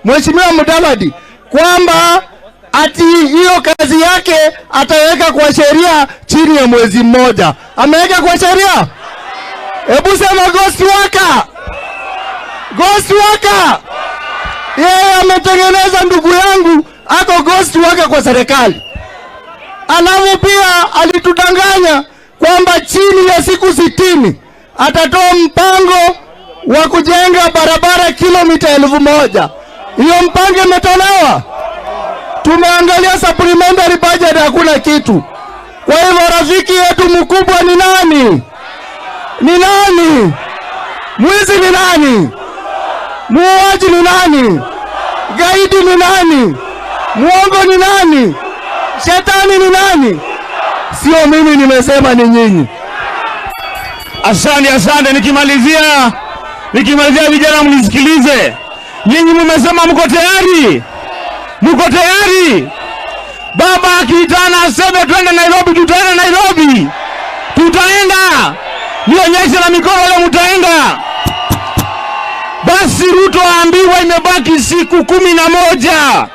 Mheshimiwa Mudavadi kwamba ati hiyo kazi yake ataweka kwa sheria chini ya mwezi mmoja. Ameweka kwa sheria? Hebu sema ghost worker. Ghost worker. Yeye ametengeneza ndugu yangu ako ghost worker kwa serikali. Alafu pia alitudanganya kwamba chini ya siku 60 atatoa mpango wa kujenga barabara kilomita 1000. Hiyo mpango imetolewa? Tumeangalia supplementary budget, hakuna kitu. Kwa hivyo rafiki yetu mkubwa ni nani? Ni nani? Mwizi ni nani? Muuaji ni nani? Gaidi ni nani? Mwongo ni nani? Shetani ni nani? Sio mimi nimesema, ni nyinyi. Asante, asante. Nikimalizia vijana, mnisikilize. Nyinyi mmesema mko tayari, mko tayari. Baba akiitana aseme twende Nairobi, tutaenda Nairobi, tutaenda. Nionyeshe na mikono leo, mtaenda. Basi Ruto aambiwa imebaki siku 11.